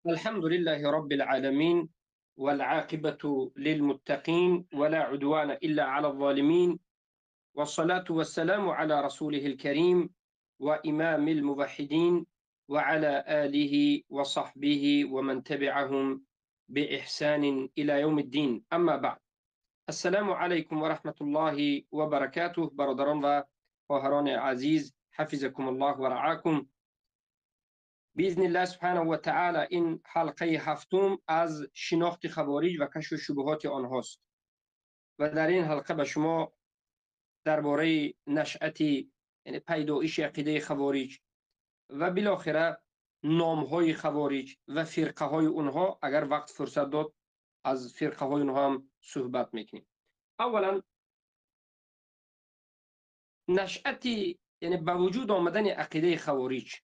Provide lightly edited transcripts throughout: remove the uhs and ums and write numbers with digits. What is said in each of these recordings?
الحمد لله رب العالمين، والعاقبة للمتقين، ولا عدوان إلا على الظالمين، والصلاة والسلام على رسوله الكريم وإمام الموحدين وعلى آله وصحبه ومن تبعهم بإحسان إلى يوم الدين. أما بعد، السلام عليكم ورحمة الله وبركاته. برادران و خواهران عزیز، حفظكم الله ورعاكم. باذن الله سبحانه و تعالی این حلقه هفتم از شناخت خوارج و کشف شبهات آنهاست و در این حلقه به شما درباره نشأت، یعنی پیدایش عقیده خوارج و بالاخره نامهای خوارج و فرقه های اونها، اگر وقت فرصت داد از فرقه های اونها هم صحبت میکنیم. اولا نشأت، یعنی به وجود آمدن عقیده خوارج.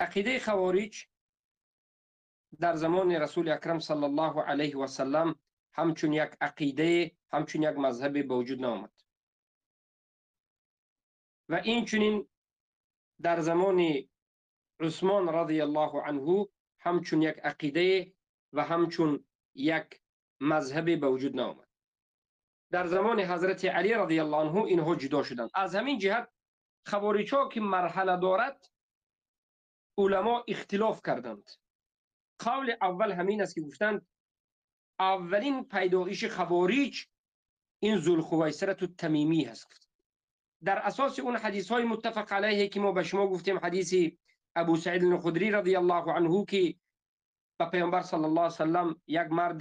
عقیده خوارج در زمان رسول اکرم صلی الله علیه و سلم همچون یک عقیده، همچون یک مذهب به وجود نآمد و این چنین در زمان عثمان رضی الله عنه همچون یک عقیده و همچون یک مذهب به وجود نآمد. در زمان حضرت علی رضی الله عنه اینها جدا شدند. از همین جهت خوارج ها که مرحله دارد، علما اختلاف کردند. قول اول همین است که گفتند اولین پیدایش خوارج این ذوالخویصره التمیمی هست. در اساس اون حدیث های متفق علیه که ما به شما گفتیم، حدیث ابو سعید الخدری رضی الله عنه که به پیامبر صلی الله علیه وسلم یک مرد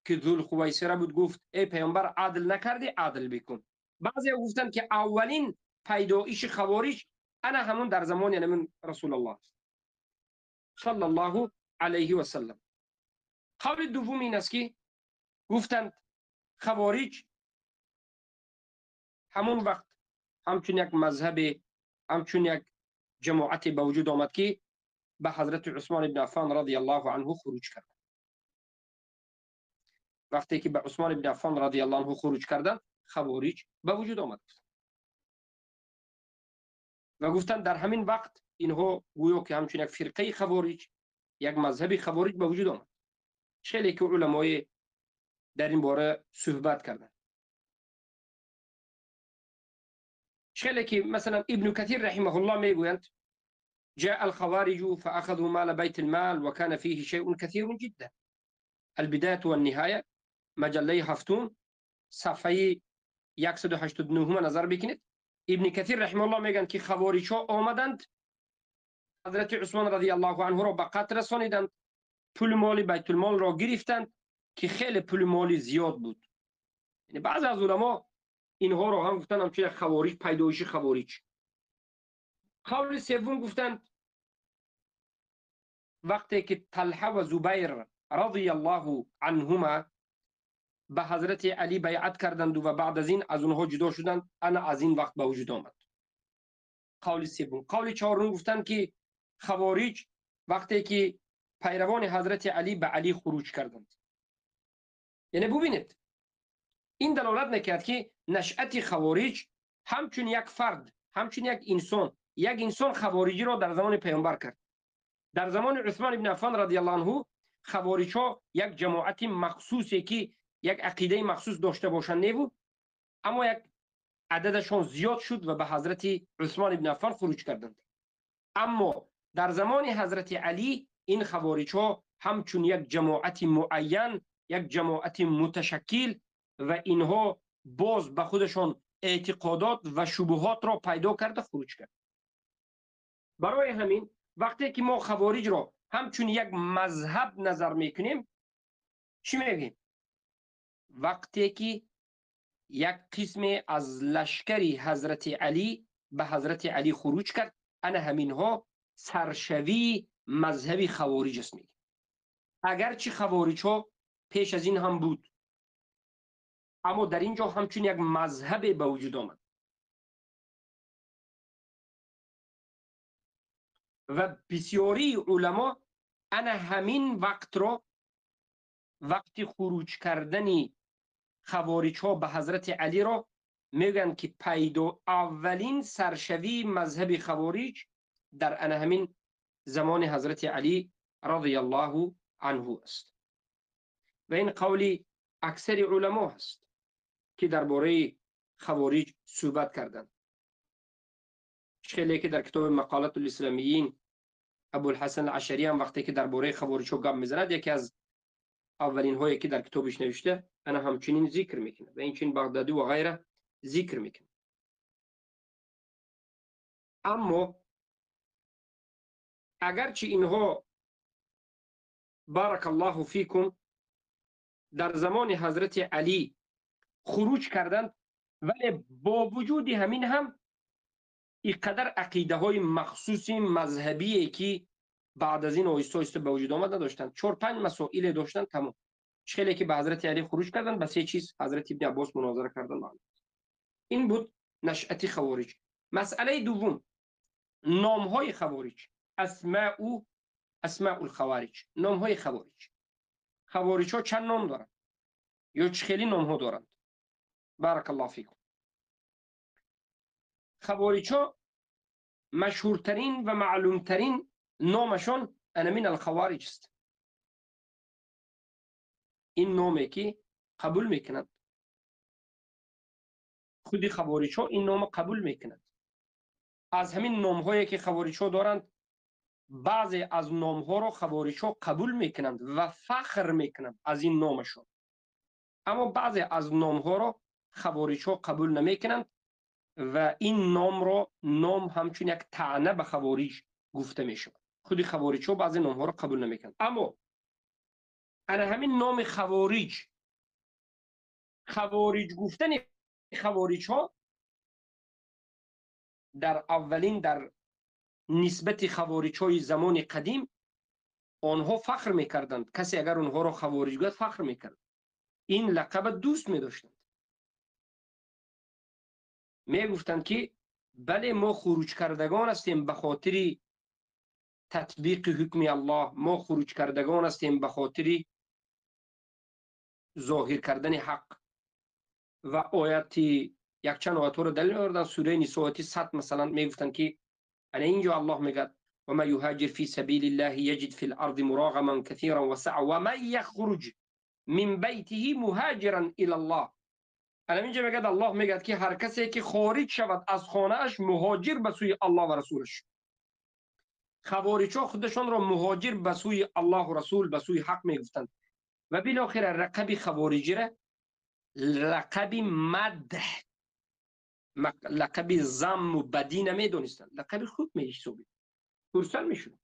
که ذوالخویصره بود گفت ای پیامبر عدل نکردی، عدل بکن. بعضی گفتند که اولین پیدایش خوارج انا همون در زمان یعنی رسول الله صلی الله علیه و سلم. قول دوم این است که گفتند خوارج همون وقت همچون یک مذهب، همچون یک جماعت به وجود آمد که به حضرت عثمان بن عفان رضی الله عنه خروج کرد. وقتی که به عثمان بن عفان رضی الله عنه خروج کردند، خوارج به وجود آمد و گفتند در همین وقت اینها گویا که همچون یک فرقه خوارج، یک مذهب خوارج به وجود آمد. خیلی که علمای در این باره صحبت کردند. خیلی که مثلا ابن کثیر رحمه الله میگویند جاء الخوارج فأخذوا مال بيت المال وكان فيه شيء كثير جدا. البداية والنهاية، مجله هفتم، صفحه 189 نظر بکنید. ابن کثیر رحمه الله میگن که خوارج ها آمدند، حضرت عثمان رضی الله عنه را به قتل رسانیدند، پول مال بیت المال را گرفتند که خیلی پول مال زیاد بود. یعنی بعضی از علما اینها را هم گفتند همچون خوارج، پیدایش خوارج. قول سوم گفتند وقتی که طلحه و زبیر رضی الله عنهما به حضرت علی بیعت کردند و بعد از این از اونها جدا شدند، انا از این وقت به وجود آمد. قول سوم. قول چهارم گفتند که خوارج وقتی که پیروان حضرت علی به علی خروج کردند. یعنی ببینید این دلالت میکرد که نشأت خوارج همچون یک فرد، همچون یک انسان، یک انسان خوارجی را در زمان پیامبر کرد. در زمان عثمان بن عفان رضی الله عنه خوارج ها یک جماعت مخصوصی که یک عقیده مخصوص داشته باشند نبود، اما یک عددشان زیاد شد و به حضرت عثمان بن عفان خروج کردند. اما در زمان حضرت علی این خوارج ها همچون یک جماعت معین، یک جماعت متشکل و اینها باز به خودشان اعتقادات و شبهات را پیدا کرده خروج کرد. برای همین وقتی که ما خوارج را همچون یک مذهب نظر میکنیم، چی میگیم؟ وقتی که یک قسم از لشکری حضرت علی به حضرت علی خروج کرد، انا همینها سرشوی مذهبی خوارج است میگیم. اگرچه خوارج ها پیش از این هم بود، اما در اینجا همچون یک مذهب به وجود آمد و بسیاری علما انا همین وقت را وقتی خروج کردن خوارج ها به حضرت علی را میگن که پیدا اولین سرشوی مذهب خوارج در انا همین замони ҳазрати Алӣ радиаллоҳу анҳу аст. Ва ин қавли аксари уламо ҳаст, ки дар бораи хавориҷ суҳбат карданд. Хеле ки дар китоби Мақолатул Исламиин Абулҳасан Ашарӣ ҳам вақте ки дар бораи хавориҷҳо гап мезанад, яке аз аввалинҳое ки дар китобиш навишта, ана ҳамчунин зикр мекунад ва инчунин Бағдадӣ ва ғайра зикр мекунад. Аммо агарчи инҳо, баракаллоҳу фикум, дар замони ҳазрати Алӣ хуруҷ карданд, вале бо вуҷуди ҳамин ҳам инқадар ақидаҳои махсуси мазҳабие ки баъд аз ин оҳиста оҳиста ба вуҷуд омад надоштанд. 4-5 масоиле доштанд, тамом. Хеле ки ба ҳазрати Алӣ хуруҷ карданд, ба се чиз ҳазрати ибни Аббос мунозара карданд. Ин буд нашъати хавориҷ. Масъалаи дуввум, номҳои хавориҷ, асмаул хавориҷ, номҳои хавориҷ. Хавориҷҳо чанд ном доранд ё чӣ хеле номҳо доранд? Баракаллоҳу фикум. Хавориҷҳо машҳуртарин ва маълумтарин номашон ана мин алхавориҷ аст. Ин номе ки қабул мекунанд, худи хавориҷҳо ин номро қабул мекунанд. Аз ҳамин номҳое ки хавориҷҳо доранд, баъзе аз номҳоро хавориҷҳо қабул мекунанд ва фахр мекунанд аз ин номашон, аммо баъзе аз номҳоро хавориҷҳо қабул намекунанд ва ин номро ном ҳамчун як таъна ба хавориҷ гуфта мешавад. Худи хавориҷҳо баъзе номҳоро қабул намекунанд, аммо ана ҳамин номи хавориҷ, хавориҷ гуфтани хавориҷҳо дар аввалин дар нисбати хавориҷҳои замони қадим онҳо фахр мекарданд. Касе агар онҳоро хавориҷ гӯяд, фахр мекард. Ин лақаба дӯст медоштанд. Мегуфтанд ки бале, мо хуруҷкардагон ҳастем ба хотири татбиқи ҳукми Аллоҳ, мо хуруҷкардагон ҳастем ба хотири зоҳир кардани ҳақ. Ва ояти якчанд оятҳоро далил меоварданд. Сураи Нисо ояти 100 масалан мегуфтанд ки ана инҷо Аллоҳ мегӯяд: ومن يهاجر في سبيل الله يجد في الأرض مراغما كثيرا وسعة ومن يخرج من بيته مهاجرا إلى الله. ана инҷо мегӯяд, Аллоҳ мегӯяд ки ҳар касе ки хориҷ шавад аз хонааш, муҳоҷир ба сӯи Аллоҳ ва расулаш. Хавориҷҳо худашонро муҳоҷир ба сӯи Аллоҳу расул, ба сӯи ҳақ мегуфтанд ва билохира рақаби хавориҷира лақаби мадҳ, лақаби замму бадӣ намедонистанд, лақаби хуб меҳисобид, хурсанд мешуданд.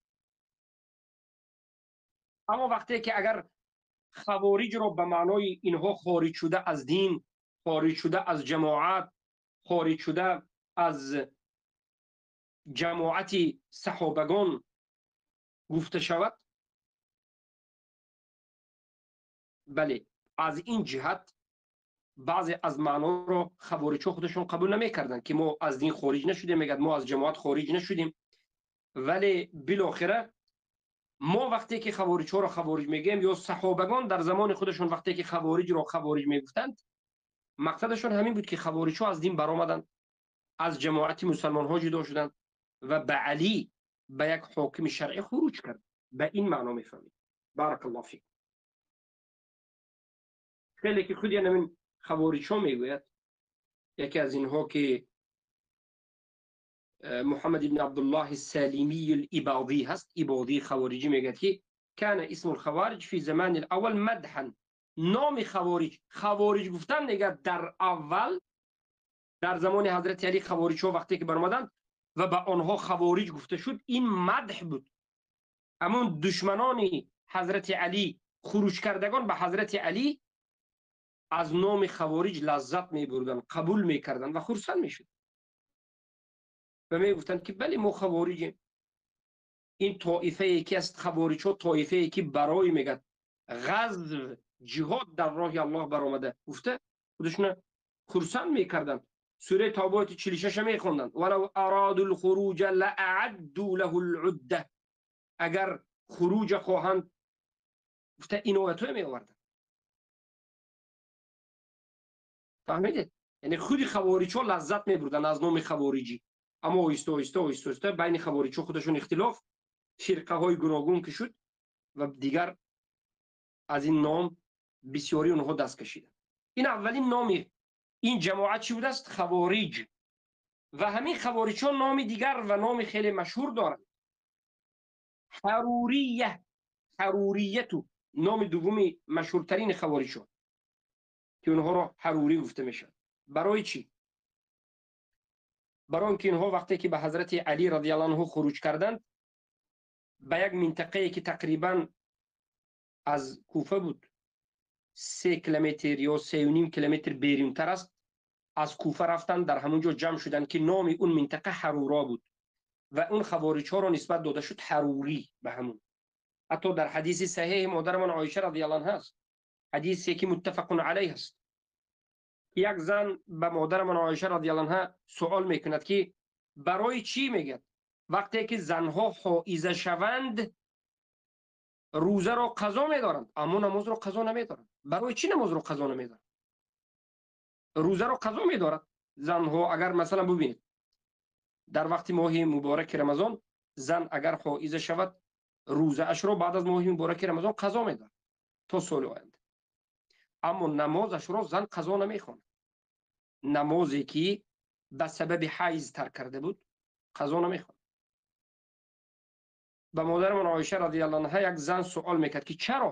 Аммо вақте ки агар хавориҷро ба маънои инҳо хориҷ шуда аз дин, хориҷ шуда аз ҷамоат, хориҷ шуда аз ҷамоати саҳобагон гуфта шавад, бале, аз ин ҷиҳат баъзе аз маъноро хавориҷҳо худашон қабул намекарданд ки мо аз дин хориҷ нашудем, мегӯяд мо аз ҷамоат хориҷ нашудем. Вале билохира мо вақте ки хавориҷҳоро хавориҷ мегӯем ё саҳобагон дар замони худашон вақте ки хавориҷро хавориҷ мегуфтанд, мақсадашон ҳамин буд ки хавориҷҳо аз дин баромаданд, аз ҷамоати мусалмонҳо ҷудо шуданд ва ба Алӣ, ба як ҳокими шаръӣ хуруҷ кард. Ба ин маъно мефаҳмед. Баракаллоҳу фик. Хеле ки худи ҳамин хавориҷҳо мегӯяд, яке аз инҳо ки Муҳаммад ибн Абдуллоҳ Салимий Ибодӣ ҳаст, Ибодии хавориҷӣ, мегӯяд ки кана исмул хавориҷ фи замани алаввал мадҳан. Номи хавориҷ, хавориҷ гуфтан мегӯяд дар аввал, дар замони ҳазрати Алӣ хавориҷҳо вақте ки баромаданд ва ба онҳо хавориҷ гуфта шуд, ин мадҳ буд. Ҳамон душманони ҳазрати Алӣ, хуруҷкардагон ба ҳазрати Алӣ аз номи хавориҷ лаззат мебурданд, қабул мекарданд ва хурсанд мешуданд ва мегуфтанд ки бале, мо хавориҷем. Ин тоифае ки аст хавориҷҳо, тоифае ки барои мегӯяд ғазв, ҷиҳод дар роҳи Аллоҳ баромада гуфта худашона хурсанд мекарданд. Сураи Тавба ояти 46 мехонданд: валав араду лхуруҷа лаъадду лаҳу лудда. Агар хуруҷа хоҳанд гуфта ин оятҳое меоварданд. Фаҳмидед? Яъне худи хавориҷҳо лаззат мебурданд аз номи хавориҷӣ, аммо оҳиста оҳиста оҳиста оҳиста байни хавориҷҳо худашон ихтилоф, фирқаҳои гуногун ки шуд ва дигар аз ин ном бисёри онҳо даст кашиданд. Ин аввалин номи ин ҷамоат чӣ будааст? Хавориҷ. Ва ҳамин хавориҷҳо номи дигар ва номи хеле машҳур доранд. Ҳарурия, ҳарурияту номи дуввуми машҳуртарини хавориҷҳо ки онҳоро ҳарурӣ гуфта мешавад. Барои чӣ? Барои он ки инҳо вақте ки ба ҳазрати Алӣ радиаллоҳу анҳу хуруҷ карданд, ба як минтақае ки тақрибан аз Куфа буд 3 километр ё 3.5 километр берунтар аст, аз Куфа рафтанд, дар ҳамон ҷо ҷамъ шуданд ки номи он минтақа Ҳаруро буд ва он хавориҷҳоро нисбат дода шуд ҳарурӣ ба ҳамон. Ҳатто дар ҳадиси саҳеҳи модарамон Оиша радиаллоҳу анҳа аст, ҳадисе ки муттафақун алайҳ аст, як зан ба модарамон Оиша радиаллоҳу анҳа суол мекунад ки барои чӣ мегӯяд вақте ки занҳо ҳоиза шаванд рӯзаро қазо медоранд, аммо намозро қазо намедоранд. Барои чӣ намозро қазо намедоранд? Рӯзаро қазо медорад занҳо. Агар масалан бубинед, дар вақти моҳи мубораки Рамазон зан агар ҳоиза шавад, рӯзаашро баъд аз моҳи мубораки Рамазон қазо медорад то соли оянда, аммо намозашро зан қазо намехонад. Намозе ки ба сабаби ҳайз тарк карда буд қазо намехонад. Ба модарамон Оиша радиаллоҳу анҳа як зан суол мекард ки чаро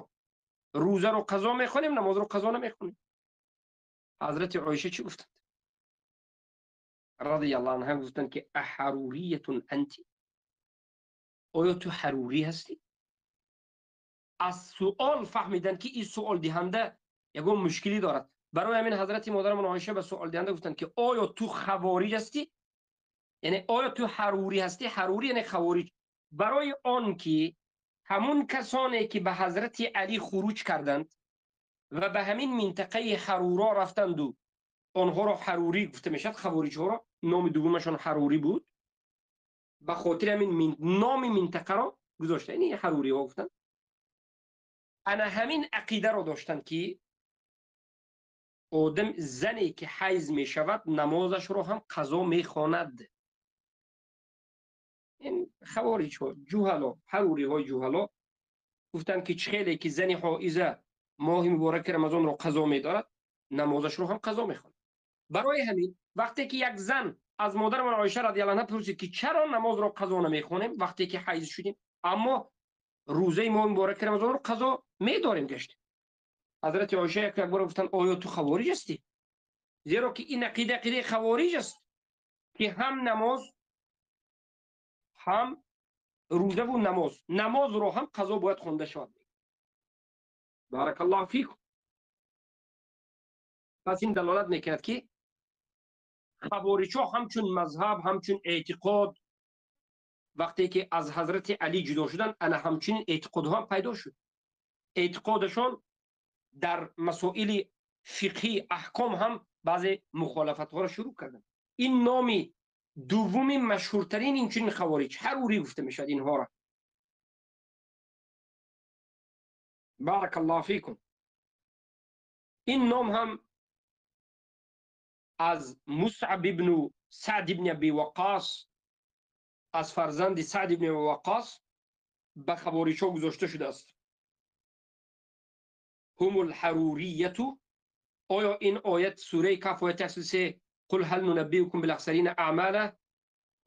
рӯзаро қазо мехонем, намозро қазо намехонем? Ҳазрати Оиша чӣ гуфтанд? Радиаллоҳу анҳа гуфтанд ки аҳаруриятун анти, оё ту ҳарурӣ ҳастӣ? Аз суол фаҳмиданд ки ин суолдиҳанда ягон мушкилӣ дорад. Барои ҳамин ҳазрати модарамон Оиша ба суолдиҳанда гуфтанд ки оё ту хавориҷ ҳастӣ? Яъне оё ту ҳарурӣ ҳастӣ? Ҳарурӣ яъне хавориҷ. Барои он ки ҳамун касоне ки ба ҳазрати Алӣ хуруҷ карданд ва ба ҳамин минтақаи Ҳаруро рафтанду онҳоро ҳарурӣ гуфта мешавад, хавориҷҳоро номи дуввумашон ҳарурӣ буд, ба хотири ҳамин номи минтақаро гузошта, яъне ҳаруриҳо гуфтанд. Ана ҳамин ақидаро доштанд ки одам зане ки ҳайз мешавад намозашро ҳам қазо мехонад. Ин хавориҷҳо, ҷуҳало, ҳаруриҳои ҷуҳало гуфтанд ки чӣ хеле ки зани ҳоиза моҳи мубораки Рамазонро қазо медорад, намозашро ҳам қазо мехонад. Барои ҳамин вақте ки як зан аз модарамон Оиша радиаллоҳу анҳа пурсид ки чаро намозро қазо намехонем вақте ки ҳайз шудем, аммо рӯзаи моҳи мубораки Рамазонро қазо медорем гаштем, ҳазрати Оиша як бор гуфтанд оё ту хавориҷ ҳастӣ? Зеро ки ин ақида ақидаи хавориҷ аст ки ҳам намоз ҳам рӯзаву намоз, намозро ҳам қазо бояд хонда шавад. Баракаллоҳу фикум. Пас ин далолат мекунад ки хавориҷҳо ҳамчун мазҳаб, ҳамчун эътиқод вақте ки аз ҳазрати Алӣ ҷудо шуданд, ана ҳамчунин эътиқодҳо ҳам пайдо шуд. Эътиқодашон дар масоили фиқҳӣ, аҳком ҳам баъзе мухолафатҳоро шурӯъ карданд. Ин номи дуввуми машҳуртарин инчунин хавориҷ ҳарурӣ гуфта мешавад инҳоро. Баракаллоҳу фикум. Ин ном ҳам аз Мусъаб ибну Саъд ибни Аби Ваққос, аз фарзанди Саъд ибни Аби Ваққос ба хавориҷҳо гузошта шудааст. Ҳумул ҳарурияту. Оё ин оят сураи Каҳф ояти 83 қул ҳал нунаббиукум билахсарина аъмала,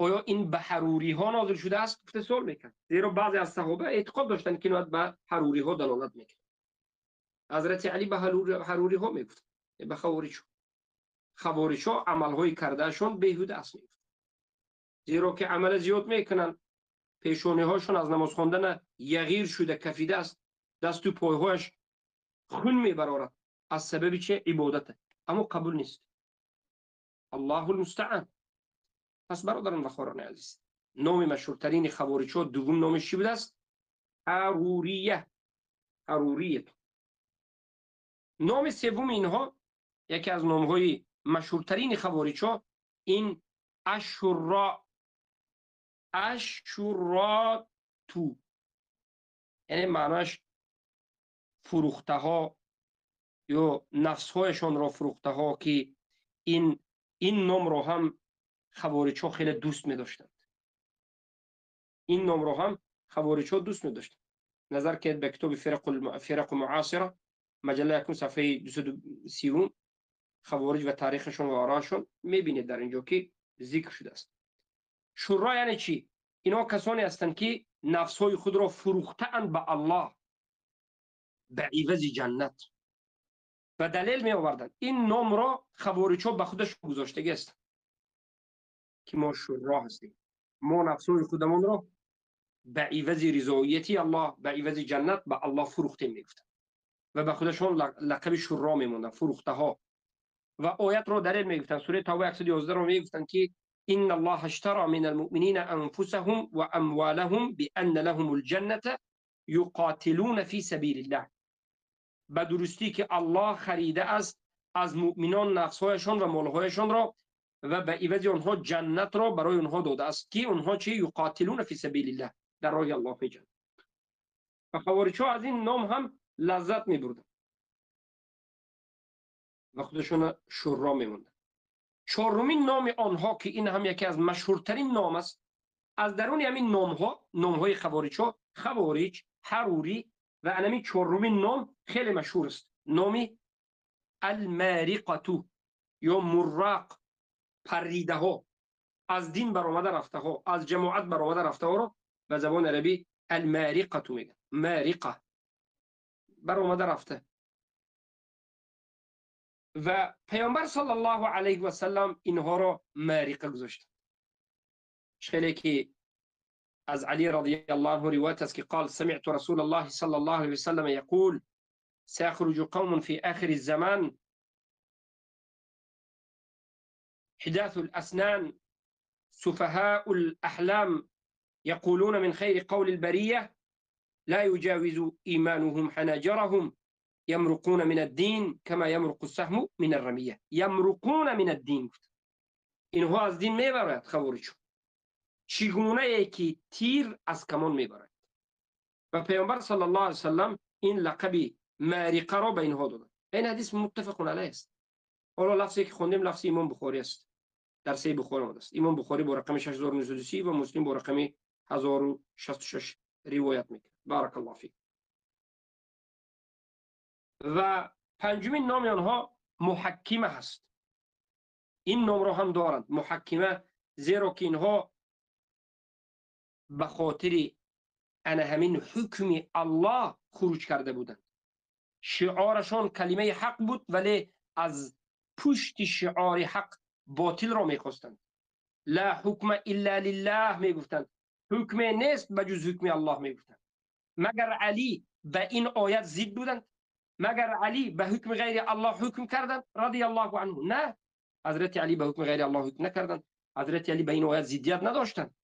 оё ин ба ҳаруриҳо нозил шудааст? Гуфта суол мекард. Зеро баъзе аз саҳоба эътиқод доштанд ки ин ба ҳаруриҳо далолат мекард. Ҳазрати Алӣ ба ҳаруриҳо мегуфт, ба хавориҷҳо. Хавориҷҳо амалҳои кардаашон беҳуда аст мегуфт, зеро ки амала зиёд мекунанд, пешониҳошон аз намоз хондана яғир шуда кафида аст, дасту пойҳояш хун мебарорад аз сабаби че? Ибодата, аммо қабул нест. Аллоҳу лмустаъан. Пас бародарон ва хоҳарони азиз, номи машҳуртарини хавориҷҳо дуввум номиш чӣ будааст? Ҳарурия, ҳарурият. Номи севуми инҳо, яке аз номҳои машҳуртарини хавориҷҳо ин ашуро, ашуроту, яъне маънояш фурӯхтаҳо ё нафсҳояшонро фурӯхтаҳо, ки ин номро ҳам хавориҷҳо хеле дӯст медоштанд. Ин номро ҳам Хавориҷҳо дӯст медоштанд. Назар кунед ба китоби Фирақу Муосира, маҷалла 1, саҳифаи 230, хавориҷ ва таърихашон ва ороашон мебинед дар инҷо ки зикр шудааст. Шуро яъне чӣ? Инҳо касоне ҳастанд ки нафсҳои худро фурӯхтаанд ба Аллоҳ ба ивази ҷаннат ва далел меоварданд. Ин номро хавориҷҳо ба худашон гузоштагӣ ҳастанд ки мо шуро ҳастем, мо нафсҳои худамонро ба ивази ризоияти Аллоҳ, ба ивази ҷаннат ба Аллоҳ фурӯхтем мегуфтанд ва ба худашон лақаби шуро мемонданд, фурӯхтаҳо. Ва оятро далел мегуфтанд, сураи Тавба 111 ро мегуфтанд ки إن الله اشترى من المؤمنين أنفسهم وأموالهم بأن لهم الجنة يقاتلون في سبيل الله. به درستی که الله خریده است از مؤمنان نفسهایشان و مالهایشان را و به عوض آنها جنت را برای آنها داده است که آنها چه؟ یقاتلون فی سبیل الله، در راه الله می‌جنگند. و خوارج‌ها از این نام هم لذت می‌بردند و خودشون شورا می‌موندند. چهارمین نام آنها که این هم یکی از مشهورترین نام است، از درون همین نام‌ها، نام‌های خوارج‌ها، خوارج، حروری و همین چهارمین نام خیلی مشهور است، نام المارقه یا مراق، پریده ها، از دین برآمده رفته ها، از جماعت برآمده رفته ها رو به زبان عربی المارقه میگن. مارقه برآمده رفته. و پیامبر صلی الله علیه و سلم اینها را مارقه گذاشت. خیلی که از علی رضی الله عنه روایت است که قال سمعت رسول الله صلی الله علیه و سلم یقول سيخرج قوم في آخر الزمان حداث الأسنان سفهاء الأحلام يقولون من خير قول البرية لا يجاوز إيمانهم حناجرهم يمرقون من الدين كما يمرق السهم من الرمية. يمرقون من الدين، اینها از دین میبرد خوارج، چگونه یکی تیر از کمان میبرد. و پیامبر صلی الله علیه وسلم این لقب مارقه را به اینها دادند. این حدیث متفق علیه است. حالا لفظی که خوندیم لفظ امام بخاری است، در صحیح بخاری آمده است. امام بخاری با رقم 6930 و مسلم با رقم 1066 روایت میکند. بارک الله فیک. و پنجمین نام آنها محکمه هست. این نام را هم دارند، محکمه، زیرا که اینها به خاطر انا همین حکم الله خروج کرده بودند. شعارشان کلمه حق بود ولی از پشت شعار حق باطل را میخواستند. لا حکم الا لله میگفتند، حکم نیست بجز حکم الله میگفتند. مگر علی به این آیت ضد بودند؟ مگر علی به حکم غیر الله حکم کردند رضی الله عنه؟ نه، حضرت علی به حکم غیر الله حکم نکردند. حضرت علی به این آیت ضدیت نداشتند.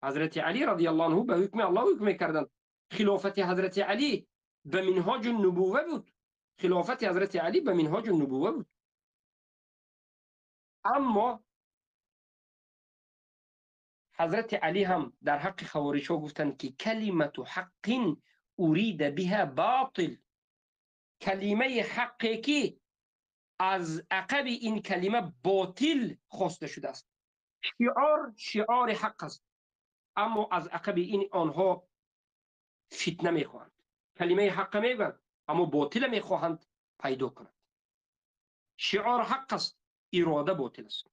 حضرت علی رضی الله عنه به حکم الله حکم میکردند. خلافت حضرت علی به منهاج النبوه بود. خلافت حضرت علی به منهاج النبوه بود. اما حضرت علی هم در حق خوارج ها گفتند که کلمت حق ارید بها باطل، کلمه حقی که از عقب این کلمه باطل خواسته شده است. شعار شعار حق است، اما از عقب این آنها فتنه میخواهند. کلمه حق میگویند اما باطل میخواهند پیدا کنند. شعار حق است، اراده باطل است.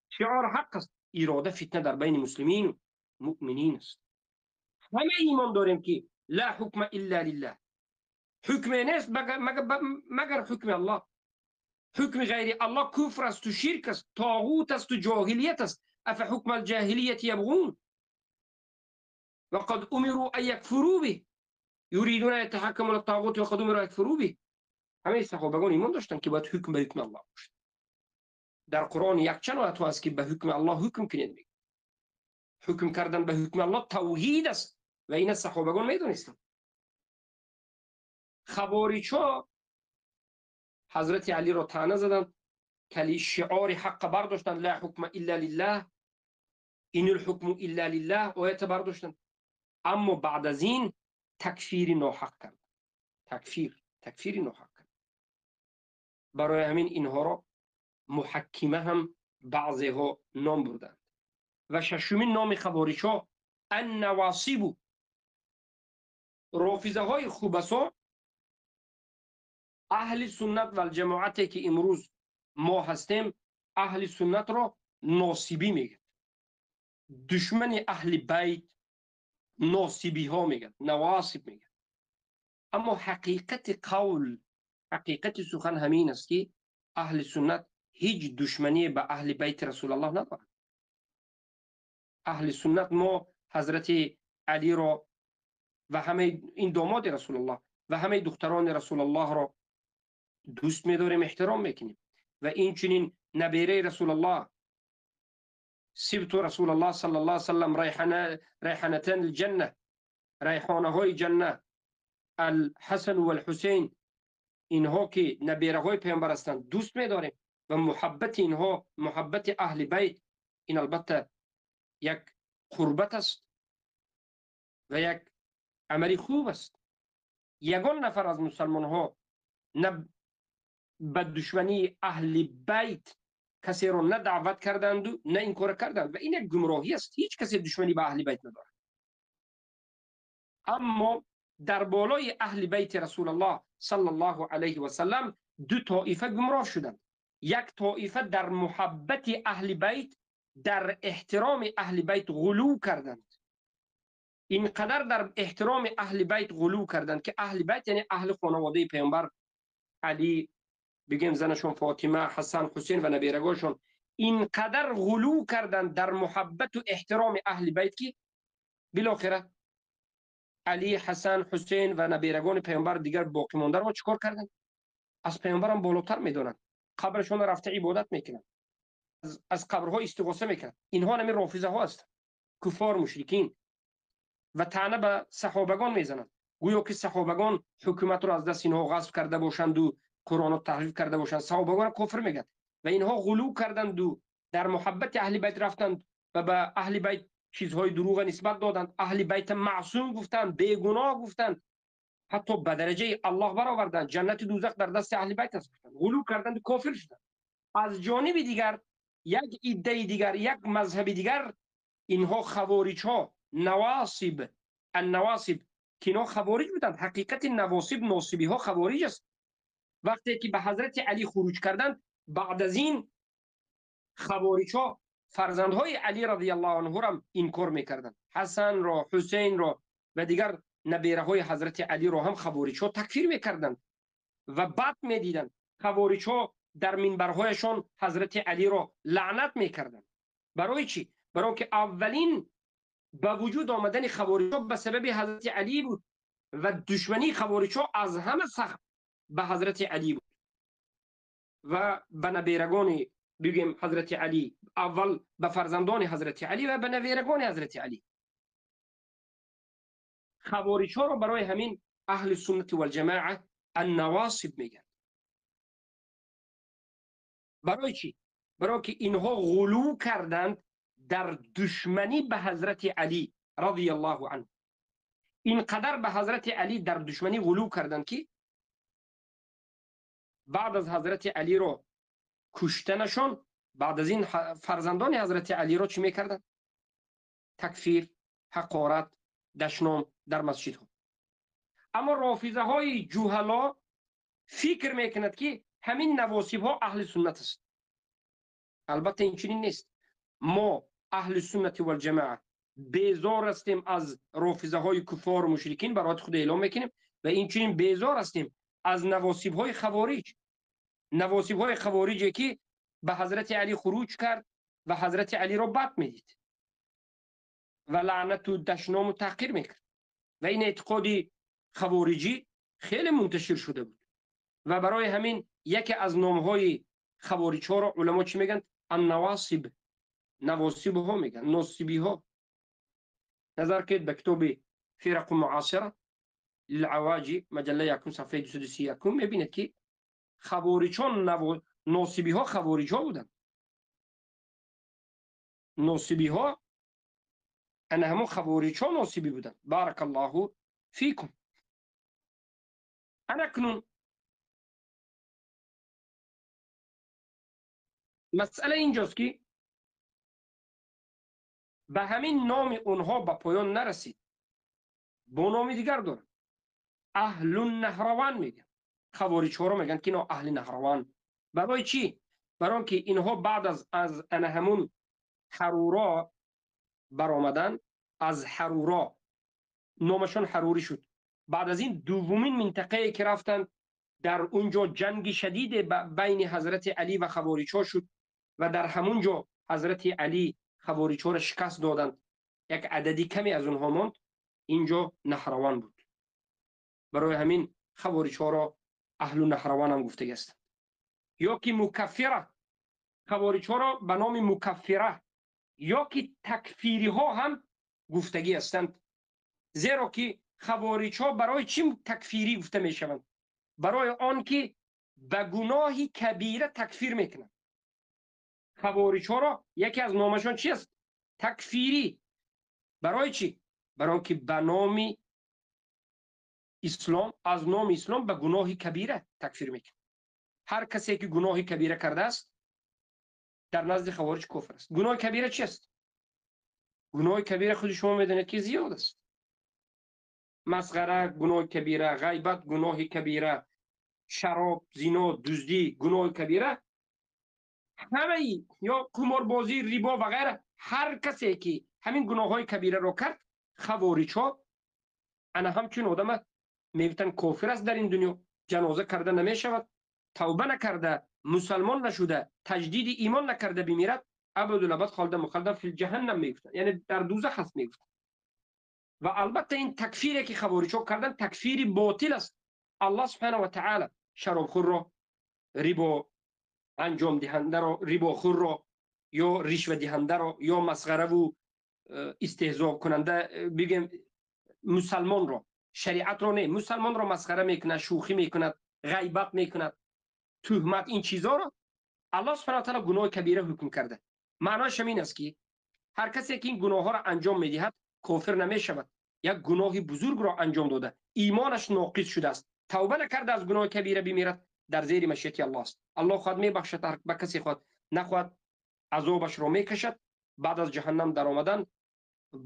شعار حق است، اراده فتنه در بین مسلمین و مؤمنین است. همه ایمان داریم که لا حکم الا لله، حکم نیست مگر حکم الله. حکم غیر الله کفر است و شرک است، طاغوت است و جاهلیت است. افحکم الجاهلیت یبغون وقد امروا ان یکفروا به یریدون ان یتحکموا للطاغوت وقد امروا ان یکفروا به. همه صحابگان ایمان داشتند که باید حکم به حکم الله باشد. در قرآن یک چند آیت هست که به حکم الله حکم کنید. حکم کردن به حکم الله توحید است و این صحابگان میدونستند. خوارج‌ها حضرت علی را طعنه زدند، کلی شعار حق برداشتند، لا حکم الا لله، این الحکم الا لله، آیت برداشتند. اما بعد از این تکفیر ناحق کرد، تکفیر ناحق کرد. برای همین اینها را محکمه هم بعضی ها نام بردند. و ششمین نام خوارج‌ها النواصب، Рофизаҳои хубасо аҳли суннат валҷамоате ки имрӯз мо ҳастем, аҳли суннатро носибӣ мегӯяд, душмани аҳли байт носибиҳо мегӯяд, навосиб мегӯяд. Аммо ҳақиқати қавл, ҳақиқати сухан ҳамин аст ки аҳли суннат ҳеҷ душманӣ ба аҳли байти расулаллоҳ надорад. Аҳли суннат мо ҳазрати алиро ва ҳамаи ин домоди расулаллоҳ ва ҳамаи духтарони расулаллоҳро дӯст медорем, эҳтиром мекунем ва инчунин набераи расулаллоҳ, сибту расулаллоҳ саллаллоҳу алайҳи васаллам, райҳанатан алҷанна, райҳонаҳои ҷанна, алҳасан валҳусейн, инҳо ки набераҳои паёмбар ҳастанд дӯст медорем ва муҳаббати инҳо, муҳаббати аҳли байт, ин албатта як қурбат аст ва як амали хуб аст. Ягон нафар аз мусалмонҳо на ба душмании аҳли байт касеро на даъват карданду на ин кора карданд ва ин як гумроҳӣ аст. Ҳеҷ касе душманӣ ба аҳли байт надорад. Аммо дар болои аҳли байти расулаллоҳ саллаллоҳу алайҳи васаллам ду тоифа гумроҳ шуданд. Як тоифа дар муҳаббати аҳли байт, дар эҳтироми аҳли байт ғулув карданд. Инқадар дар эҳтироми аҳли байт ғулув карданд ки аҳли байт яъне аҳли хонаводаи паёмбар, алӣ, бигем занашон фотима, ҳасан, ҳусейн ва наберагошон, инқадар ғулув карданд дар муҳаббату эҳтироми аҳли байт ки билохира алӣ, ҳасан, ҳусейн ва наберагони паёмбар дигар боқимондаро чӣ кор карданд? Аз паёмбарам болотар медонанд, қабрашонро рафта ибодат мекунанд, аз қабрҳо истиғоса мекунанд. Инҳо ҳамин рофизаҳо ҳастанд, куффор, мушрикин, ва таъна ба саҳобагон мезананд, гӯё ки саҳобагон ҳукуматро аз дасти инҳо ғасб карда бошанду қуръонро таҳриф карда бошанд. Саҳобагонро кофир мегӯянд ва инҳо ғулув карданду дар муҳаббати аҳли байт рафтанд ва ба аҳли байт чизҳои дурӯға нисбат доданд, аҳли байт маъсум гуфтанд, бегуноҳ гуфтанд, ҳатто ба дараҷаи аллоҳ бароварданд, ҷаннати дӯзах дар дасти аҳли байт аст гуфтанд, ғулув карданду кофир шуданд. Аз ҷониби дигар як иддаи дигар, як мазҳаби дигар, инҳо хавориҷҳо, навосиб, аннавосиб, ки инҳо хавориҷ буданд. Ҳақиқати навосиб, носибиҳо хавориҷ аст. Вақте ки ба ҳазрати алӣ хуруҷ карданд, баъд аз ин хавориҷҳо фарзандҳои алӣ радиаллоҳу анҳуро инкор мекарданд, ҳасанро, ҳусейнро ва дигар набераҳои ҳазрати алиро ҳам хавориҷҳо такфир мекарданд ва бад медиданд. Хавориҷҳо дар минбарҳояшон ҳазрати алиро лаънат мекарданд. Барои чӣ? Барои ки аввалин ба вуҷуд омадани хавориҷҳо ба сабаби ҳазрати алӣ буд ва душмании хавориҷҳо аз ҳама сахт ба ҳазрати алӣ буд ва ба наберагони бигӯем ҳазрати алӣ, аввал ба фарзандони ҳазрати алӣ ва ба наберагони ҳазрати алӣ. Хавориҷҳоро барои ҳамин аҳли суннати валҷамоа аннавосиб мегӯянд. Барои чӣ? Барои ки инҳо ғулув карданд дар душманӣ ба ҳазрати алӣ радиаллоҳу анҳу. Инқадар ба ҳазрати алӣ дар душманӣ ғулув карданд ки баъд аз ҳазрати алиро куштанашон, баъд аз ин фарзандони ҳазрати алиро чӣ мекарданд? Такфир, ҳақорат, дашном дар масҷидҳо. Аммо рофизаҳои ҷуҳало фикр мекунад ки ҳамин навосибҳо аҳли суннат аст. Албатта ин чунин нест. Мо аҳли суннати валҷамоа безор ҳастем аз рофизаҳои куффору мушрикин, барои худ эълом мекунем, ва инчунин безор ҳастем аз навосибҳои хавориҷ. Навосибҳои хавориҷе ки ба ҳазрати алӣ хуруҷ кард ва ҳазрати алиро бад медид ва лаънату дашному таҳқир мекард. Ва ин эътиқоди хавориҷӣ хеле мунташир шуда буд ва барои ҳамин яке аз номҳои хавориҷҳоро уламо чӣ мегӯянд? Аннавосиб, навосибҳо мегӯянд, носибиҳо. Назар кунед ба китоби фирақу муосира лилаваҷи, маҷаллаи якум, сафҳаи 231, мебинед ки хавориҷҳо носибиҳо хавориҷҳо буданд. Носибиҳо ана ҳамон хавориҷҳо носибӣ буданд. Баракаллоҳу фикум. Ана акнун масъала инҷост ки ба ҳамин номи онҳо ба поён нарасид, бо номи дигар дорад. аҳлу наҳраван мегӯянд. Хавориҷҳоро мегӯянд ки инҳо аҳли наҳраван. Барои чӣ? Барои он ки инҳо баъд аз ана ҳамун ҳаруро баромадан, аз ҳаруро номашон ҳарурӣ шуд. Баъд аз ин дуввумин минтақае ки рафтанд, дар унҷо ҷанги шадиде байни ҳазрати Алӣ ва хавориҷҳо шуд ва дар ҳамун ҷо ҳазрати Алӣ хавориҷҳоро шикаст доданд. Як адади каме аз онҳо монд, инҷо наҳраван буд. Барои ҳамин хавориҷҳоро аҳлу наҳраван ҳам гуфтагӣ ҳастанд. Ё ки мукаффира, хавориҷҳоро ба номи мукаффира ё ки такфириҳо ҳам гуфтагӣ ҳастанд. Зеро ки хавориҷҳо барои чӣ такфирӣ гуфта мешаванд? Барои он ки ба гуноҳи кабира такфир мекунанд. Хавориҷҳоро яке аз номашон чи аст? Такфирӣ. Барои чӣ? Барои он ки ба номи ислом, аз номи ислом ба гуноҳи кабира такфир мекунанд. Ҳар касе ки гуноҳи кабира кардааст, дар назди хавориҷ кофир аст. Гуноҳи кабира чи аст? Гуноҳи кабира худи шумо медонед ки зиёд аст. Масғара гуноҳи кабира, ғайбат гуноҳи кабира, шароб, зино, дуздӣ гуноҳи кабира, ҳамаи ё қуморбозӣ, рибо ва ғайра. Ҳар касе ки ҳамин гуноҳҳои кабираро кард, хавориҷҳо ана ҳамчун одама мегуфтанд кофир аст дар ин дунё, ҷаноза карда намешавад, тавба накарда, мусалмон нашуда, таҷдиди имон накарда бимирад, абадулабад холида мухаллада фил ҷаҳаннам мегуфтанд, яъне дар дӯзах аст мегуфтанд. Ва албатта ин такфире ки хавориҷҳо карданд такфири ботил аст. Аллоҳ субҳанаҳу ва таъала шаробхӯрро, рибо анҷомдиҳандаро, рибохӯрро ё ришвадиҳандаро ё масғараву истеҳзокунанда, бигем мусалмонро, шариатро не, мусалмонро масхара мекунад, шӯхӣ мекунад, ғайбат мекунад, туҳмат, ин чизҳоро Аллоҳ субҳанаҳу ва таъала гуноҳи кабира ҳукм карда. Маънояш ҳамин аст ки ҳар касе ки ин гуноҳҳоро анҷом медиҳад кофир намешавад, як гуноҳи бузургро анҷом дода, имонаш ноқис шудааст, тавба накарда аз гуноҳи кабира бимирад, дар зери машиати Аллоҳ аст. Аллоҳ хоҳад мебахшад ба касе хоҳад, нахоҳад азобашро мекашад. Баъд аз ҷаҳаннам даромадан,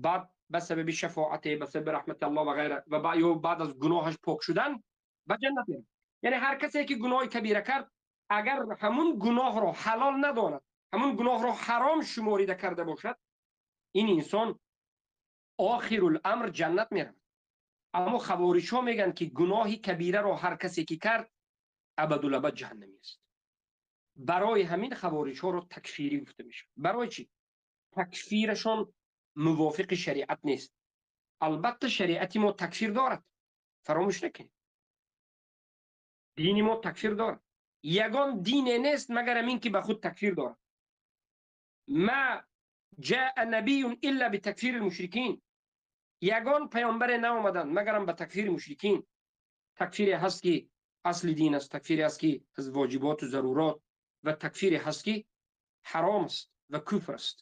баъд ба сабаби шафоате, ба сабаби раҳмати Аллоҳ ва ғайра, ва ё баъд аз гуноҳаш пок шудан ба ҷаннат меравад. Яъне ҳар касе ки гуноҳи кабира кард, агар ҳамун гуноҳро ҳалол надонад, ҳамун гуноҳро ҳаром шуморида карда бошад, ин инсон охирул-амр ҷаннат меравад. Аммо хавориҷҳо мегӯянд ки гуноҳи кабираро ҳар касе ки кард абадулабад ҷаҳаннамӣ аст. Барои ҳамин хавориҷҳоро такфирӣ гуфта мешавад. Барои чӣ? Такфирашон мувофиқи шариат нест. Албатта шариати мо такфир дорад, фаромӯш накунед. Дини мо такфир дорад. Ягон дине нест магар ҳамин ки ба худ такфир дорад. Ма ҷаа набиюн илла битакфири мушрикин. Ягон паёмбаре наомаданд магарам ба такфири мушрикин. Такфире ҳаст ки асли дин аст, такфире ҳаст ки аз воҷиботу зарурот, ва такфире ҳаст ки ҳаром аст ва куфр аст.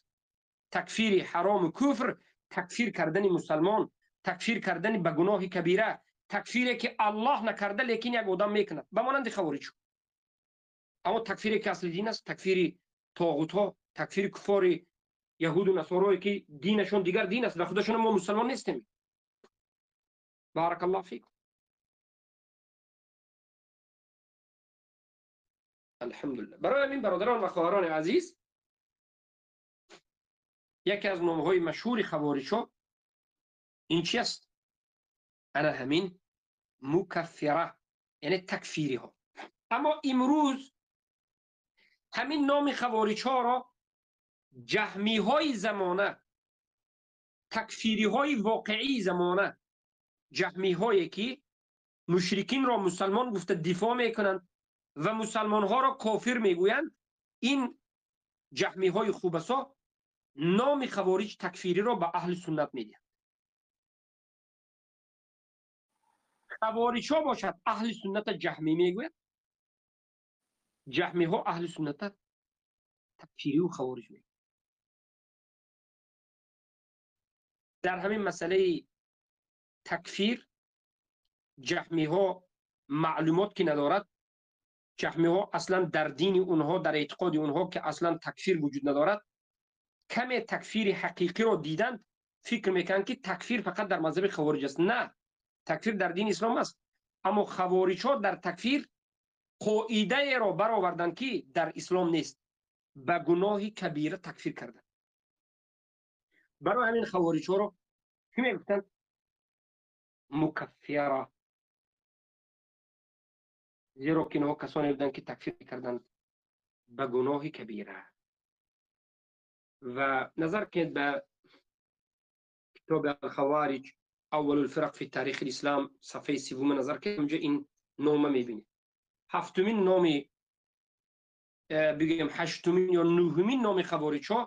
Такфири ҳарому куфр, такфир кардани мусалмон, такфир кардани ба гуноҳи кабира, такфире ки Аллоҳ накарда, лекин як одам мекунад, ба монанди хавориҷ. Аммо такфире ки асли дин аст, такфири тоғутҳо, такфири куфори яҳуду насорое ки динашон дигар дин аст ва худашон мо мусалмон нестем. Баракаллоҳу фикум. Алҳамдулиллаҳ. Барои ҳамин бародарон ва хоҳарони азиз, яке аз номҳои машҳури хавориҷҳо ин чи аст? Ана ҳамин мукаффира, яъне такфириҳо. Аммо имрӯз ҳамин номи хавориҷҳоро ҷаҳмиҳои замона, такфириҳои воқеии замона, ҷаҳмиҳое ки мушрикинро мусалмон гуфта дифоъ мекунанд ва мусалмонҳоро кофир мегӯянд, ин ҷаҳмиҳои хубасо номи хавориҷ такфириро ба аҳли суннат медиҳанд. Хавориҷҳо бошад аҳли сунната ҷаҳмӣ мегӯяд, ҷаҳмиҳо аҳли сунната такфириву хавориҷ мегӯяд. Дар ҳамин масъалаи такфир ҷаҳмиҳо маълумот ки надорад, ҷаҳмиҳо аслан дар дини онҳо, дар эътиқоди онҳо ки аслан такфир вуҷуд надорад, каме такфири ҳақиқиро диданд, фикр мекунанд ки такфир фақат дар мазҳаби хавориҷ аст. На, такфир дар дини ислом аст. Аммо хавориҷҳо дар такфир қоидаеро бароварданд, ки дар ислом нест, ба гуноҳи кабира такфир карданд. Барои ҳамин хавориҷҳоро чӣ мегуфтанд? Мукаффира, зеро ки инҳо касоне буданд, ки такфир карданд ба гуноҳи кабира. Ва назар кунед ба китоби «Алхавариҷ аввал الفرق في تاریخ الاسلام», صفحه 30 назар кунед, онҷо ин нома мебинед. Ҳафтумин номи, бигӯем, ҳаштумин ё нӯҳумин номи хавориҷҳо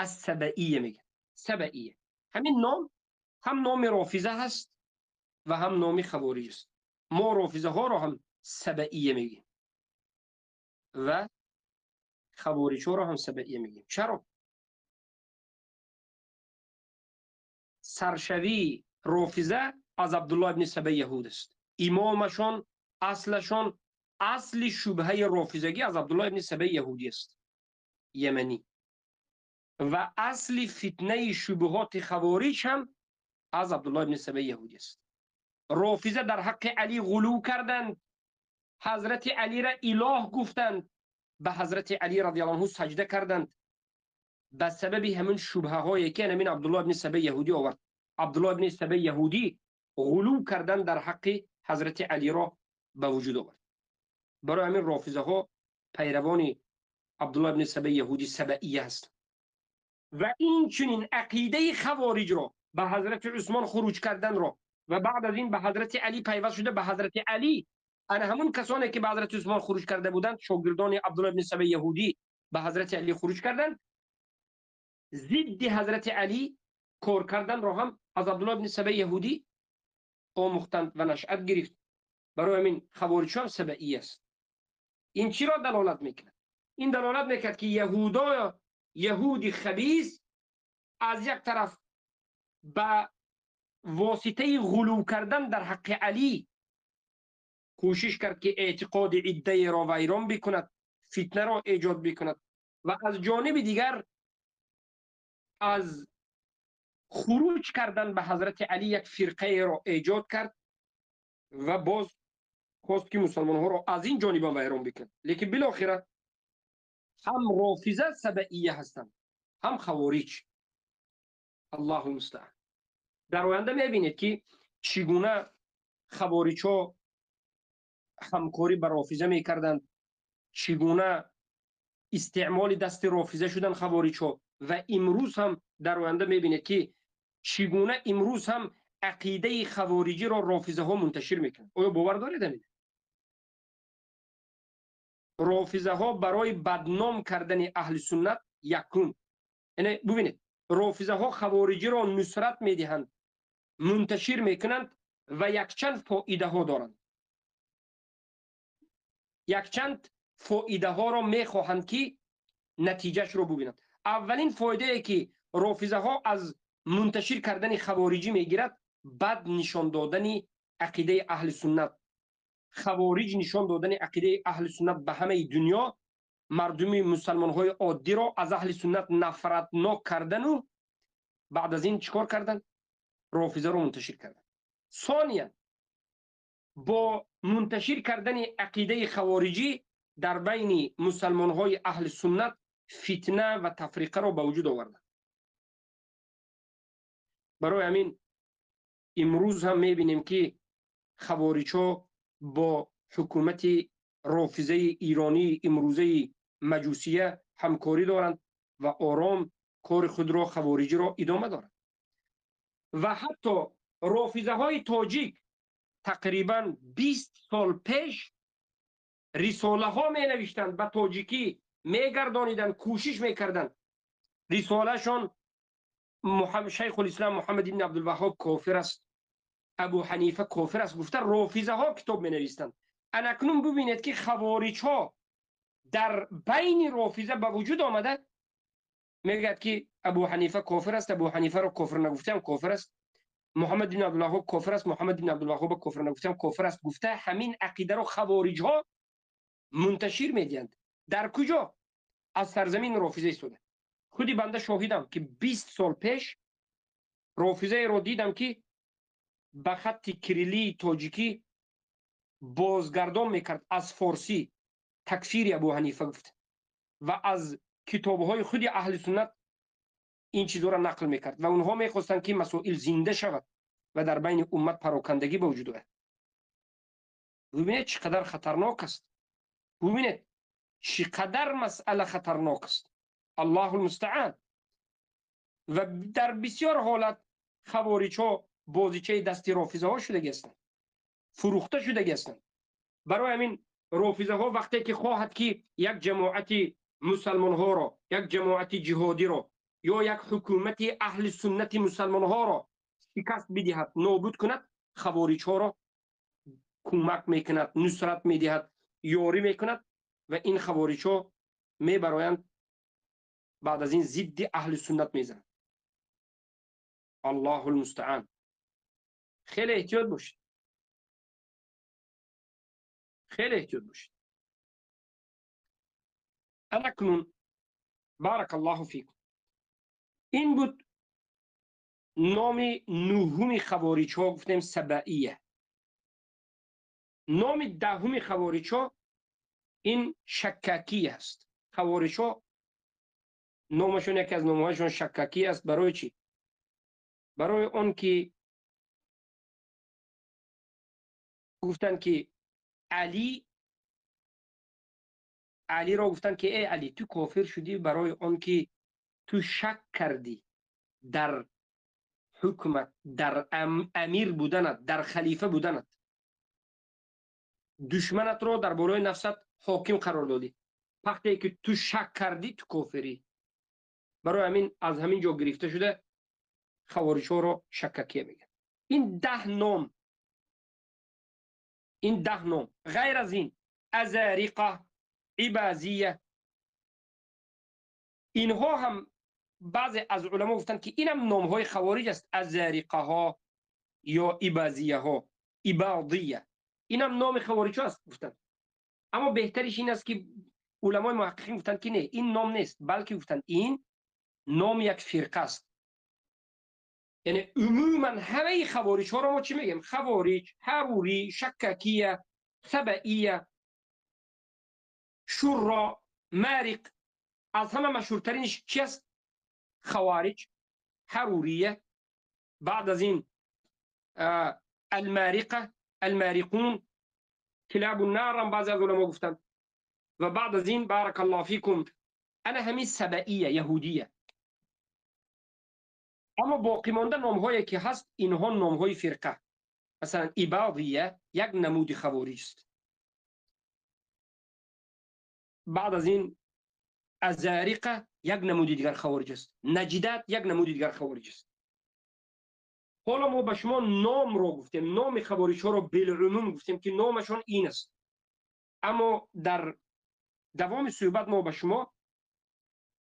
Ассабаия мегӯянд. Сабаия, ҳамин ном ҳам номи рофиза ҳаст ва ҳам номи хавориҷ аст. Мо рофизаҳоро ҳам сабаия мегӯем ва хавориҷҳоро ҳам сабаия мегӯем. Чаро? Саршавии рофиза аз Абдулло ибни Сабаи яҳуд аст. Имомашон, аслашон, асли шубҳаи рофизагӣ аз Абдулло ибни Сабаи яҳудӣ аст, яманӣ, ва асли фитнаи шубҳоти хавориҷ ҳам аз Абдулло ибни Сабаи яҳудӣ аст. Рофиза дар ҳаққи Алӣ ғулув карданд, ҳазрати Алиро илоҳ гуфтанд, ба ҳазрати Алӣ радиаллоҳу анҳу саҷда карданд, ба сабаби ҳамин шубҳаҳое, ки ҳамин Абдулло ибни Сабаи яҳудӣ овард. Абдулло ибни Сабаи яҳудӣ ғулув кардан дар ҳаққи ҳазрати Алиро ба вуҷуд овард. Барои ҳамин рофизаҳо пайравони Абдулло ибни Сабаи яҳудӣ, сабаия ҳастанд. Ва инчунин ақидаи хавориҷро, ба ҳазрати Усмон хуруҷ карданро ва баъд аз ин ба ҳазрати Алӣ пайваст шуда, ба ҳазрати Алӣ, ана ҳамун касоне, ки ба ҳазрати Усмон хуруҷ карда буданд, шогирдони Абдулло ибни Сабаи яҳудӣ, ба ҳазрати Алӣ хуруҷ карданд, зидди ҳазрати Алӣ кор карданро ҳам аз Абдулло ибни Сабаи яҳудӣ омӯхтанд ва нашъат гирифт. Барои ҳамин хавориҷҳо ҳам сабаӣ аст. Ин чиро далолат мекунад? Ин далолат мекунад, ки яҳудо, яҳуди хабис, аз як тараф ба воситаи ғулув кардан дар ҳаққи Алӣ кӯшиш кард, ки эътиқоди иддаеро вайрон бикунад, фитнаро эҷод бикунад, ва аз ҷониби дигар аз хуруҷ кардан ба ҳазрати Алӣ як фирқаеро эҷод кард ва боз хост, ки мусалмонҳоро аз ин ҷонибам вайрон бикунад. Лекин билохира ҳам рофиза сабаия ҳастанд, ҳам хавориҷ. Аллоҳу мустаъан. Дар оянда мебинед, ки чӣ гуна хавориҷҳо ҳамкорӣ ба рофиза мекарданд, чӣ гуна истеъмоли дасти рофиза шуданд хавориҷҳо, ва имрӯз ҳам дар оянда мебинед, ки чӣ гуна имрӯз ҳам ақидаи хавориҷиро рофизаҳо мунташир мекунанд. Оё бовар доред ҳамин? Рофизаҳо барои бадном кардани аҳли суннат якум, яъне бубинед, рофизаҳо хавориҷиро нусрат медиҳанд, мунташир мекунанд ва якчанд фоидаҳо доранд, якчанд фоидаҳоро мехоҳанд, ки натиҷашро бубинанд. Аввалин фоидае, ки рофизаҳо аз мунташир кардани хавориҷӣ мегирад, бад нишон додани ақидаи аҳли суннат, хавориҷ нишон додани ақидаи аҳли суннат ба ҳамаи дунё, мардуми мусалмонҳои оддиро аз аҳли суннат нафратнок кардану баъд аз ин чӣ кор кардан? Рофизаро мунташир кардан. Сониян, бо мунташир кардани ақидаи хавориҷӣ дар байни мусалмонҳои аҳли суннат фитна ва тафриқаро ба вуҷуд оварданд. Барои ҳамин имрӯз ҳам мебинем, ки хавориҷҳо бо ҳукумати рофизаи иронии имрӯзаи маҷусия ҳамкорӣ доранд ва ором кори худро, хавориҷиро, идома доранд. Ва ҳатто рофизаҳои тоҷик тақрибан 20 сол пеш рисолаҳо менавиштанд, ба тоҷикӣ мегардониданд, кӯшиш мекарданд. Рисолаашон «Шайхулислам Муҳаммад ибни Абдулваҳҳоб кофир аст, Абу Ҳанифа кофир аст» гуфта, рофизаҳо китоб менавистанд. Анакнун бубинед, ки хавориҷҳо дар байни рофиза ба вуҷуд омада, мегӯяд, ки Абу Ҳанифа кофир аст, Абу Ҳанифаро кофир нагуфтаам, кофир аст, Муҳаммад ибни Абдулваҳҳоб кофир аст, Муҳаммад ибни Абдулваҳҳоба кофир нагуфтаам, кофир аст гуфта, ҳамин ақидаро хавориҷҳо мунташир медиҳанд. Дар куҷо? Аз сарзамини рофиза истода. Худи банда шоҳидам, ки 20 сол пеш рофизаеро дидам, ки ба хатти кириллии тоҷикӣ بازگردان میکرد از فارسی تکفیر ابو حنیفه گفت و از کتاب‌های خود اهل سنت این چیزها را نقل میکرد و اونها میخواستند که مسائل زنده شود و در بین امت پراکندگی به وجود آید. ببینید چقدر خطرناک است. ببینید چقدر مسئله خطرناک است. الله المستعان. و در بسیار حالت خوارج ها بازیچه دستی رافضه ها شده هستند، فروخته شده هستند. برای همین رافضه ها وقتی که خواهد که یک جماعت مسلمان ها را، یک جماعت جهادی را یا یک حکومت اهل سنت مسلمان ها را شکست بدهد، نابود کند، خوارج ها را کمک میکند، نصرت میدهد، یاری میکند و این خوارج ها میبرایند بعد از این ضد اهل سنت میزنند. الله المستعان. خیلی احتیاط باشید، خیلی احتیاط باشید. اکنون بارک الله فیکم. این بود نام نهم خوارج ها، گفتیم سبعیه. نام دهم خوارج ها این شکاکی است. خوارج ها نامشون، یکی از نامهایشون شکاکی است. برای چی؟ برای اون که گفتن که علی را گفتن که ای علی تو کافر شدی برای اون که تو شک کردی در حکمت، در امیر بودنت، در خلیفه بودنت، دشمنت را در بالای نفست حاکم قرار دادی. وقتی که تو شک کردی تو کافری. برای همین از همین جا گرفته شده خوارج ها را شکاکیه میگن. این 10 نام، این 10 نام، غیر از این ازاریقه، عبازیه، اینها هم بعضی از علما گفتن که اینم نام های خوارج است. ازاریقه ها یا عبازیه ها، عبادیه، اینم نام خوارج است گفتن. اما بهترش این است که علمای محققین گفتن که نه، این نام نیست، بلکه گفتن این نام یک فرقه است. یعنی عموما همه خوارج ها را ما چی میگیم؟ خوارج، حروری، شکاکیه، سبعیه، شورا، مارق. از همه مشهورترینش چی است؟ خوارج، حروریه، بعد از این المارقه، المارقون، کلاب النار هم بعضی از علما گفتن، و بعد از این بارک الله فیکم انا همین سبعیه، یهودیه. اما باقی مانده نامهایی که هست اینها نامهای فرقه. مثلا عبادیه یک نمود خوارج است. بعد از این ازاریقه یک نمود دیگر خوارج است. نجدات یک نمود دیگر خوارج است. حالا ما به شما نام رو گفتیم، نام خوارج ها رو بالعموم گفتیم که نامشون این است. اما در دوام صحبت ما به شما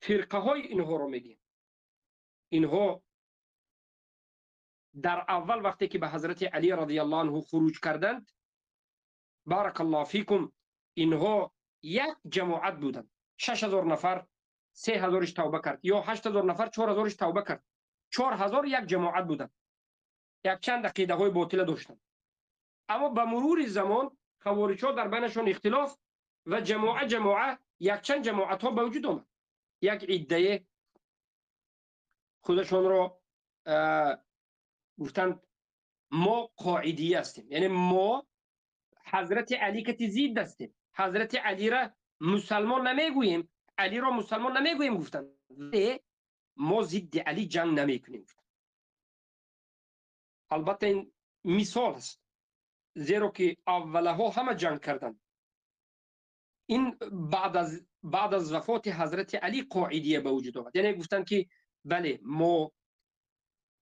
فرقه های اینها رو میگیم. اینها در اول وقتی که به حضرت علی رضی الله عنه خروج کردند، بارک الله فیکم، اینها یک جماعت بودند. 6000 نفر، 3000ش توبه کرد، یا 8000 نفر 4000ش توبه کرد. 4000 یک جماعت بودند، یک چند عقیده های باطله داشتند. اما به مرور زمان خوارج ها در بینشون اختلاف و جماعه جماعه یک چند جماعت ها به وجود آمد. یک عده خودشون را گفتند ما قاعدیه هستیم، یعنی ما حضرت علی کتی زید هستیم، حضرت علی را مسلمان نمیگوییم، علی را مسلمان نمیگوییم گفتند، ما ضد علی جنگ نمیکنیم گفتند. البته این مثال است، زیرا که اولها همه جنگ کردند. این بعد از وفات حضرت علی قاعدیه به وجود آمد، یعنی گفتند که بله ما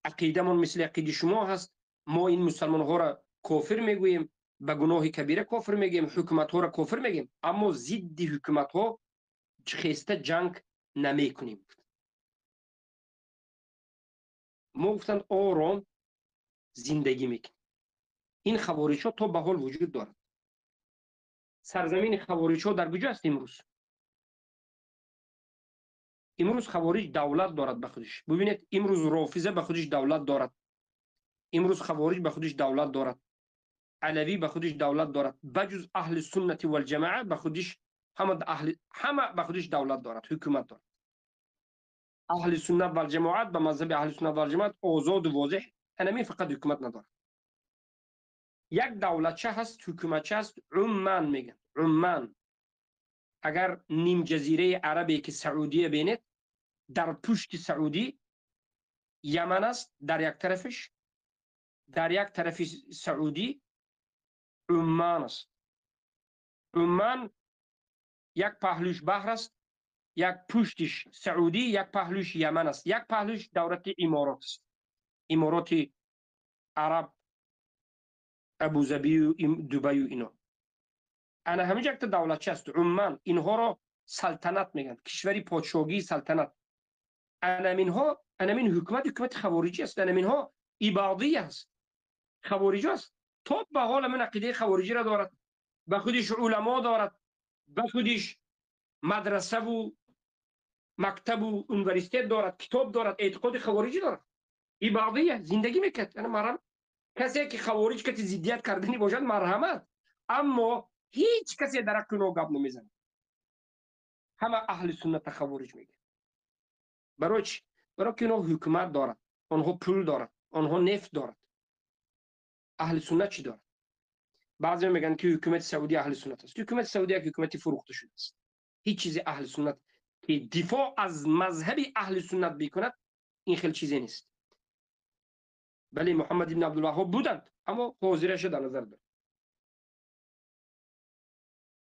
عقیدمون مثل عقیده شما هست، ما این مسلمان ها را کافر میگوییم، به گناه کبیره کافر میگیم، حکومت ها را کافر میگیم، اما ضد حکومت ها خسته جنگ نمیکنیم. ما گفتند آرام زندگی میکنیم. این خوارج ها تا به حال وجود دارد. سرزمین خوارج ها در کجا است امروز؟ امروز خوارج دولت دارد به خودش. ببینید امروز رافضه به خودش دولت دارد، امروز خوارج به خودش دولت دارد. Алавӣ ба худиш давлат дорад, баҷуз аҳли суннати валҷамоа ба худиш ҳама аҳли ҳама ба худиш давлат дорад, ҳукумат дорад. Аҳли суннат валҷамоат ба мазҳаби аҳли суннат валҷамоат озоду возеҳ ҳамин фақат ҳукумат надорад. Як давлатча ҳаст, ҳукуматча ҳаст, Умман мегӯянд. Умман агар нимҷазираи арабе ки Саудия бинед, дар пушти Саудӣ Яман аст, дар як тарафиш, дар як тарафи Саудӣ Умман аст. Умман як паҳлӯш баҳр аст, як пуштиш Саудӣ, як паҳлӯш Яман аст, як паҳлӯш давлати Иморот аст. Имороти Араб, Абузабию Дубаю ино. Ана ҳаминҷа якта давлатча аст, Умман. Инҳоро салтанат мегӯянд, кишвари подшоҳии салтанат. Анаминҳо, анамин ҳукумат ҳукумати хавориҷӣ аст, анаминҳо ибодӣ аст, хавориҷ аст. То ба ҳол ҳамин ақидаи хавориҷиро дорад, ба худиш уламо дорад, ба худиш мадрасаву мактабу университет дорад, китоб дорад, эътиқоди хавориҷӣ дорад. Ибодия зиндагӣ мекард. Ана марҳам касе ки хавориҷ кати зиддият кардани бошад, марҳамат, аммо ҳеҷ касе дар ҳаққи онҳо гап намезанад. Ҳама аҳли сунната хавориҷ мегӯянд. Барои чӣ? Барои ки онҳо ҳукумат дорад, онҳо пул дорад, онҳо нефт дорад. Аҳли суннат чӣ дорад? Баъзеҳо мегӯянд ки ҳукумати Саудӣ аҳли суннат аст. Ҳукумати Саудӣ як ҳукумати фурӯхта шудааст. Ҳеҷ чизи аҳли суннат ки дифоъ аз мазҳаби аҳли суннат бикунад, ин хел чизе нест. Бале, Муҳаммад ибн Абдулваҳҳоб буданд, аммо ҳозираша дар назар дорад.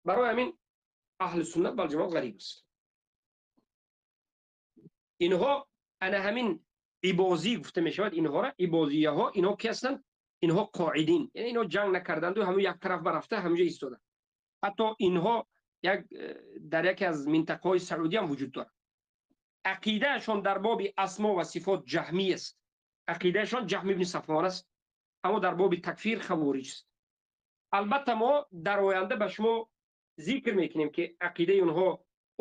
Барои ҳамин аҳли суннат валҷамоат ғариб аст. Инҳо ана ҳамин ибозӣ гуфта мешавад, инҳоро ибозияҳо. Инҳо ки ҳастанд? Инҳо қоидин, яъне инҳо ҷанг накарданду ҳамун як тараф барафта ҳамунҷа истоданд. Ҳатто инҳо як дар яке аз минтақаҳои Саудӣ ҳам вуҷуд дорад. Ақидаашон дар боби асмо ва сифот ҷаҳмӣ аст, ақидаашон Ҷаҳм ибни Сафвон аст, аммо дар боби такфир хавориҷ аст. Албатта мо дар оянда ба шумо зикр мекунем ки ақидаи онҳо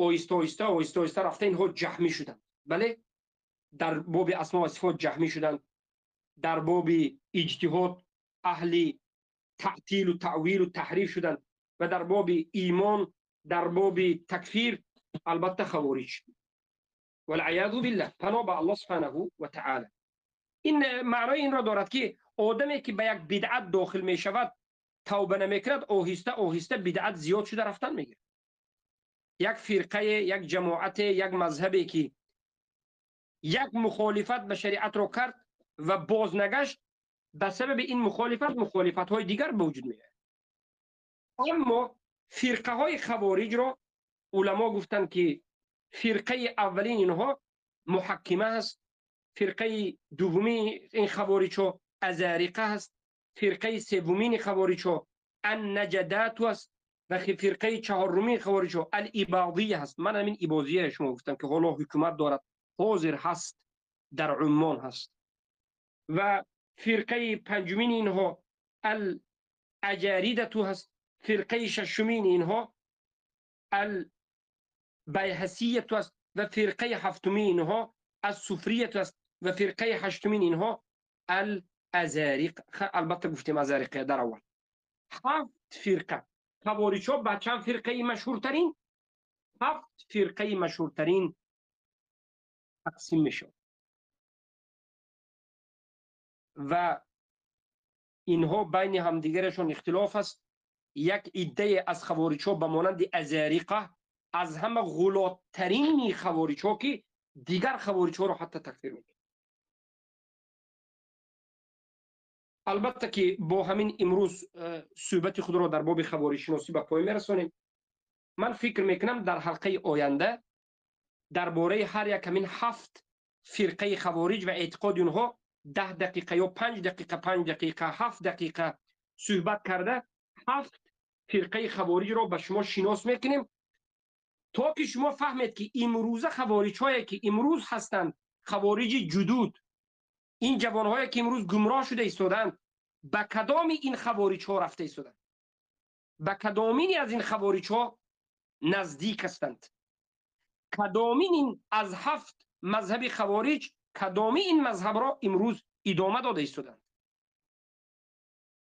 оҳиста оҳиста оҳиста оҳиста рафта инҳо ҷаҳмӣ шуданд. Бале, дар боби асмо ва сифот ҷаҳмӣ шуданд, дар боби иҷтиҳод аҳли таътилу таъвилу таҳриф шуданд ва дар боби имон, дар боби такфир албатта хавориҷ. Валъиязу биллаҳ, паноҳ ба Аллоҳ субҳанаҳу ва таъала. Ин маънои инро дорад ки одаме ки ба як бидъат дохил мешавад, тавба намекунад, оҳиста оҳиста бидъат зиёд шуда рафтан мегирад. Як фирқае, як ҷамоате, як мазҳабе ки як мухолифат ба шариатро кард ва боз нагашт, ба сабаби ин мухолифат мухолифатҳои дигар ба вуҷуд меояд. Аммо фирқаҳои хавориҷро уламо гуфтанд ки фирқаи аввалин инҳо муҳаккима ҳаст, фирқаи дуввуми ин хавориҷҳо азариқа ҳаст, фирқаи севумини хавориҷҳо аннаҷадату аст ва фирқаи чаҳорумини хавориҷҳо алибодия ҳаст. Ман ҳамин ибодия шумо гуфтам ки ҳоло ҳукумат дорад, ҳозир ҳаст, дар Уммон ҳаст. Ва фирқаи панҷумини инҳо алаҷаридату ҳаст, фирқаи шашумини инҳо албайҳасияту аст ва фирқаи ҳафтумини инҳо ассуфрияту аст ва фирқаи ҳаштумини инҳо алазариқ. Албатта гуфтем азариқия дар аввал. Ҳафт фирқа. Хавориҷҳо ба чанд фирқаи машҳуртарин? Ҳафт фирқаи машҳуртарин тақсим мешавад ва инҳо байни ҳамдигарашон ихтилоф аст. Як иддае аз хавориҷҳо ба монанди азариқа аз ҳама ғулоттарини хавориҷҳо ки дигар хавориҷҳоро ҳатто такфир мекунад. Албатта ки бо ҳамин имрӯз суҳбати худро дар боби хавориҷшиносӣ ба поён мерасонем. Ман фикр мекунам дар ҳалқаи оянда дар бораи ҳар як ҳамин ҳафт фирқаи хавориҷ ва эътиқоди онҳо 10 дақиқа ё 5 дақиқа, 5 дақиқа, 7 дақиқа суҳбат карда ҳафт фирқаи хавориҷро ба шумо шинос мекунем то ки шумо фаҳмед ки имрӯза хавориҷҳое ки имрӯз ҳастанд, хавориҷи ҷудуд, ин ҷавонҳое ки имрӯз гумроҳ шуда истодаанд, ба кадоми ин хавориҷҳо рафта истодаанд, ба кадомини аз ин хавориҷҳо наздик ҳастанд, кадомин ин аз ҳафт мазҳаби хавориҷ кадоми ин мазҳабро имрӯз идома дода истоданд.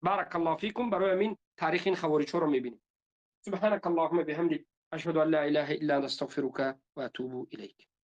بارك الله فيكم. برای من تاریخ این خوارج رو میبینیم. سبحانك اللهم بحمدك، اشهد ان لا اله الا انت، استغفرك واتوب اليك.